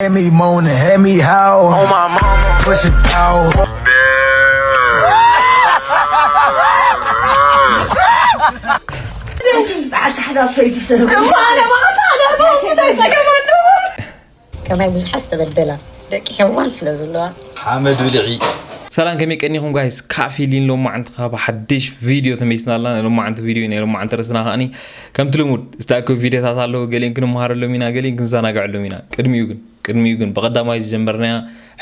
Hear me moaning, hear me howl. On my mama. Push it power. ከማይ ብዙሓት ዝተበደላ ደቂ ሄዋን ስለ ዘለዋ ሓመድ ብልዒ። ሰላም ከመይ ቀኒኹም ጋይስ? ካፊሊን ሎማዓንቲ ካብ ሓድሽ ቪድዮ ተመይስና ኣላ። ናይ ሎማዓንቲ ቪድዮ ናይ ሎማዓንቲ ርእስና ከዓኒ ከምቲ ልሙድ ዝተኣከቡ ቪድዮታት ኣለዉ። ገሊኦም ክንመሃረሎም ኢና፣ ገሊኦም ክንዘናግዐሎም ኢና። ቅድሚኡ ግን ቅድሚኡ ግን ብቐዳማይ ዝጀመርናያ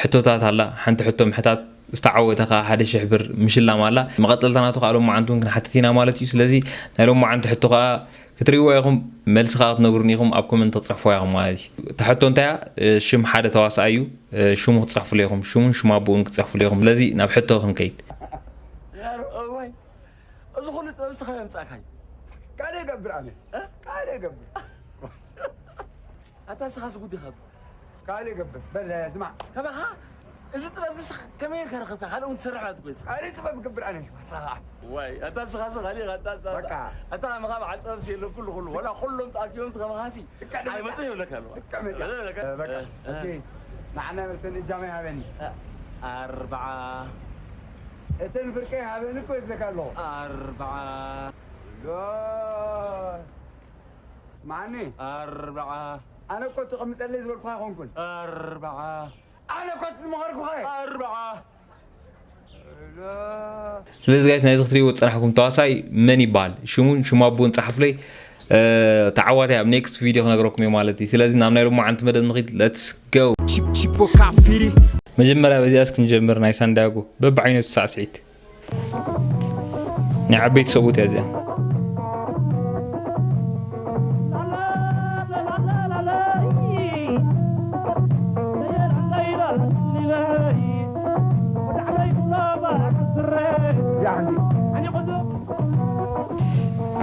ሕቶታት ኣላ። ሓንቲ ሕቶ ምሕታት ዝተዓወተ ከዓ ሓደ ሽሕ ብር ምሽላም ኣላ። መቐፀልታ ናቱ ከዓ ሎማዓንቲ እውን ክንሓትት ኢና ማለት እዩ። ስለዚ ናይ ሎማዓንቲ ሕቶ ከዓ ክትርእይዋ ኢኹም፣ መልሲ ከዓ ክትነግሩኒ ኢኹም፣ ኣብ ኮመንት ክትፅሕፍዋ ኢኹም ማለት እዩ። እታ ሕቶ እንታይ እያ? ሽም ሓደ ተዋሳኣይ እዩ። ሽሙ ክትፅሕፍሉ ኢኹም፣ ሽሙን ሽም ኣቦኡን ክትፅሕፍሉ ኢኹም። ስለዚ ናብ ሕቶ ክንከይድ። እዋይ፣ እዚ ኩሉ ጥበብ ንስኻ የምጻእካይ። ካልእ ይገብር ኣነ። ካልእ ይገብር። ኣታ ንስኻስ ጉድ ኢኻ። ካልእ ይገብር። በል ስማዕ። ከማኻ እዚ ጥበብ እዚ ከመይ ጌርካ ረኸብካ? ካልእ እውን ትሰርሕ ማለት እኮ እዩ። ካልእ ጥበብ ይገብር ኣነ። ሳኻ። ዋይ፣ ኣታ ንስኻስ ካልእ ኢኻ። ኣታ፣ ኣታ፣ በቃ። ኣታ ከማኻ በዓል ጥበብ ሲ የለን ኩሉ፣ ኩሉ። ወላ ኩሎም ተኣኪቦም ከማኻሲ ልክዕ መጽያ። ኣይመጽእ ይብለካ ኣለዋ። ልክዕ መጽያ። ይብለካ። በቃ። እ፣ እ። ሕጂ ንዓና መልሰኒ እጃመይ ሃበኒ። ኣርብዓ። እተን ፍርቀይ ሃበኒ እኮ ይብለካ ኣለኹ። ኣርብዓ። ሎ። ስምዓኒ። ኣርብዓ። ኣነ እኮ ተቐምጠለይ ዝበልኩኻ ኣይኮንኩን። ኣርብዓ። ኣነ እኮ እቲ ዝመኸርኩኻ እየ። ኣርብዓ። ሎ። ስለዚ ጋይስ ናይዚ ክትርእይዎ ዝፀናሕኩም ተዋሳይ መን ይበሃል? ሽሙን ሽም ኣቦኡን ፀሓፉለይ። እ፣ ተዓዋታይ ኣብ ኔክስት ቪድዮ ክነግረኩም እየ ማለት እዩ። ስለዚ ናብ ናይ ሎማዓንቲ መደብ ንኺድ። Let's go። Chip- Chipo Cafiri. መጀመርያ በዚኣ እስክንጀምር ናይ ሳንዲያጎ በብዓይነቱ ሳዕስዒት ናይ ዓበይቲ ሰብኡት እያ እዚኣ።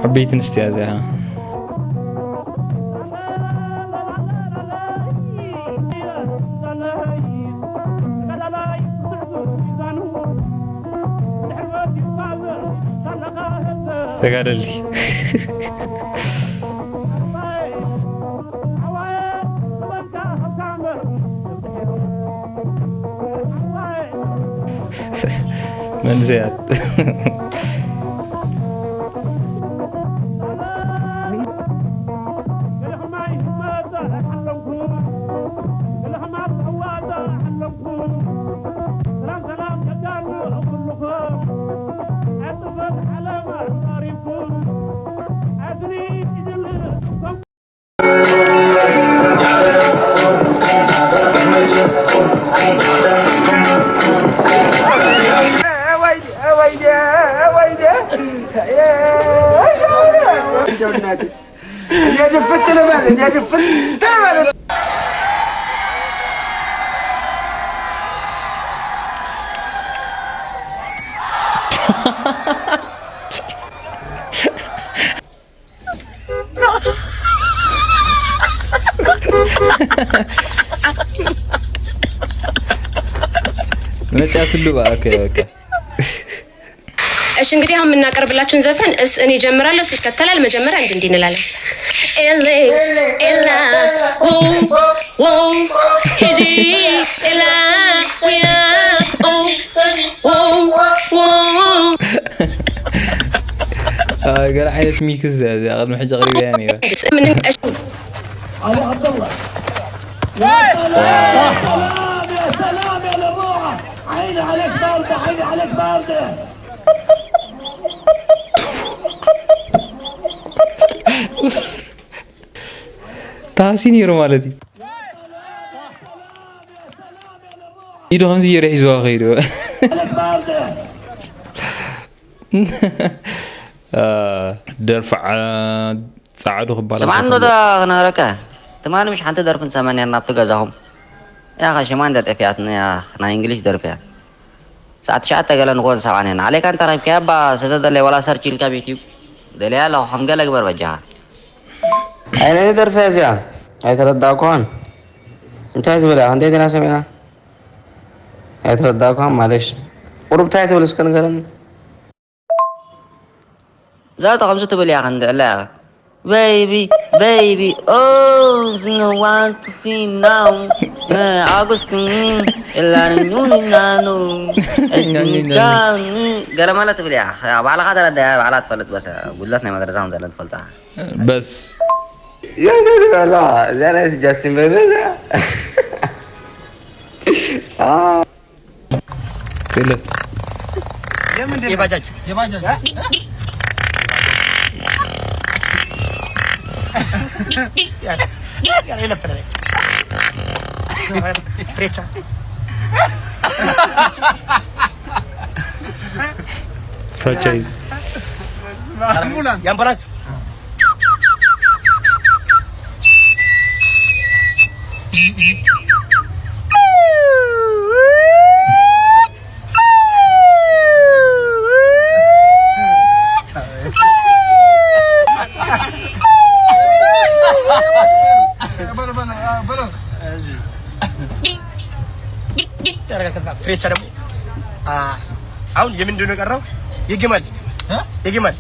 ዓበይቲ ኣንስትዮ እያ እዚኣ። ተጋደልቲ። መንእሰያት። እኔ ድፍት ልበል፣ እኔ ድፍት ልበል። መጽያትሉ በቃ በቃ እሺ እንግዲህ አሁን የምናቀርብላችሁን ዘፈን እስ እኔ ጀምራለሁ፣ ሲከተላል መጀመሪያ እንዲህ እንዲህ እንላለን። ኤሌ ኤላ ዎ ዎ ሂጂ ኤላ ውያ ዎ ዎ ዎ ገለ ዓይነት ሚክስ እዚኣ ቅድሚ ሕጂ ኣቕሪበያ ነይረ። ምን እሺ ታሲ ነይሩ ማለት እዩ። ኢዱ ከምዚ ገይሩ ሒዝዋ ከይዱ። ደርፊ ዓ- ጻዕዱ ክባላሽ ስምዓኒ ይኽእል ዶ እዩ። ክነግረካ፣ ትማሊ ምሽ ሓንቲ ደርፊ ንሰምዕ ነርና ኣብቲ ገዛኹም። ያኸ ሽማ እንደ ጠፊኣትኒ፣ ያኽ ናይ እንግሊሽ ደርፊ እያ። ሰዓት ትሽዓተ ገለ ንኮን ሰብዓ ነርና። ዓሌካ እንተ ረኺብካያ እባ ስደደለይ፣ ዋላ ሰርች ኢልካ ኣብ ዩትዩብ። ደልያ ኣለኹ፣ ከም ገለ ግበር በጃኻ። ኣይነዚ ደርፊ እያ እዚኣ? ኣይተረዳእኩኻን። እንታይ ትብል እያ? ክንደይ ዜና ሰሚዕና? ኣይተረዳእኩኻን ማለሽ። ቁሩብ እንታይ ትብል እስከ ንገረኒ? እዛ እቶ ከምዚ ትብል እያ ክንዲ እላ እያ። Baby, baby, oh, no one to see now. Augustin, el ariño ni nano. ገለ ማለት ትብል እያ። ባዕልኻ ተረዳያ፣ ባዕላ ትፈልጥ። በሰ ጉድለት ናይ መድረሳ ከም ዘሎ ትፈልጣ። በስ የለ በላ ዘረ ጃስቲን በበላ ክእለት የባጃጅ የባጃጅ ፍሬቻ ፍራንቻይዝ የአምቡላንስ ፍሬቻ ደግሞ አሁን የምንድን ነው የቀረው? የግመል የግመል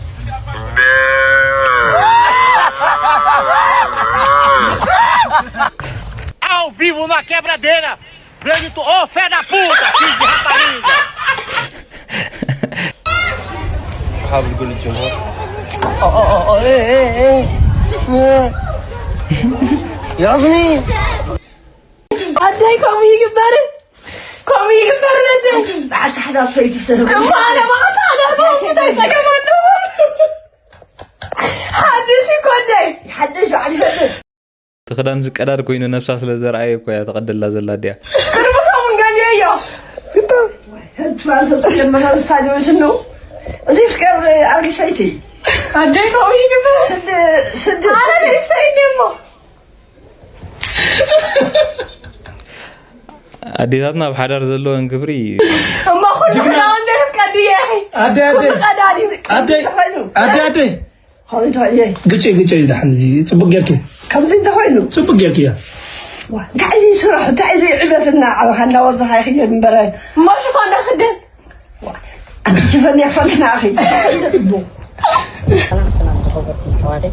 Ao vivo na quebradeira, Benito, ô fé da puta, filho de rapariga! شحاب القول الجمهور يا ابني ኣደይ ከምኡ ይግበር ከምኡ ይግበር ነደይ በዓልቲ ሓዳር ሰበይቲ ዝተዘግቡ እሞ ኣነ በዓልቲ ሓዳር ከውን እንታይ ጸገም ኣለዎ ሓድሽ እኮ ኣደይ ሓድሽ በዓል ይፈጥር እቲ ክዳን ዝቀዳድ ኮይኑ ነብሳ ስለ ዘርኣየ እኮ እያ ተቐደላ ዘላ ኣዲኣ ቅርቡ ሰሙን ገዚኦዮ ህዝባ ሰብ ተጀመረ ስታዲዮን ስነው እዚ ፍቅር ኣርግሰይቲ ኣደይ ከምኡ ይግበር ስድ ኣነ ደይሰይኒ እሞ ኣዴታትና ኣብ ሓዳር ዘለወን ክብሪ እሞ ኩሉ ክዳውንተይ ክትቀድየ ኢኺ ኣደይ ኣደይ ኩሉ ቀዳዲ ኣደይ ኣደይ ኣደይ ከመይ ትኸእየ ግጭ ግጭ እዩ ደሓን እዚ ፅቡቅ ጌርኪ ከምዚ እንተኮይኑ ፅቡቅ ጌርኪ እያ እንታይ እዩ ስራሕ እንታይ እዩ ዕበትና ዓበኻ እንዳወዘኻ ይኽየድ እምበረ እሞ ሽፎን ዶ ክደን ኣንቲ ሽፈን ያፋልክና ኣኺ ሰላም ሰላም ዝኸበርኩም ኣሕዋተይ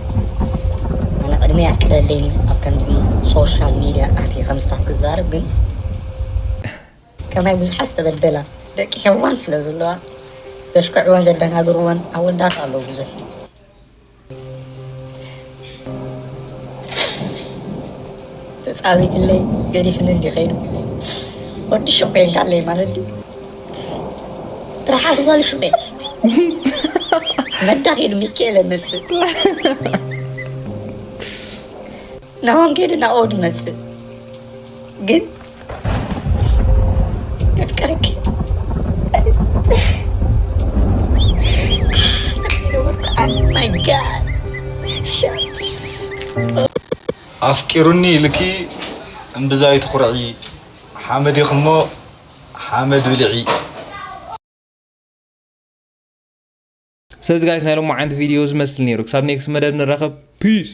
ኣነ ቅድሚ ኣፍቅደለይኒ ኣብ ከምዚ ሶሻል ሚድያ ኣቲ ከምስታት ክዛረብ ግን ከማይ ብዙሓት ዝተበደላ ደቂ ሄዋን ስለ ዘለዋ ዘሽክዕወን ዘደናግርወን ኣወዳት ኣለዉ ብዙሕ ተፃዊትለይ ገዲፍኒ እንዲ ከይዱ ወዲ ሹቅ ኮይንካ ኣለይ ማለት ድዩ ትርሓስ ጓል ሹቅ መዳ ከይዱ ሚካኤል መፅእ ናሆም ከይዱ ናኦድ መፅእ ግን የፍቅርኪ my god shut ኣፍቂሩኒ ኢልኪ እምብዛ ኣይትኹርዒ ሓመድ ኢኺሞ ሓመድ ብልዒ። ስለዚ ጋይስ ናይ ሎማዓንቲ ቪድዮ ዝመስል ነይሩ ክሳብ ኔክስት መደብ ንራኸብ ፒስ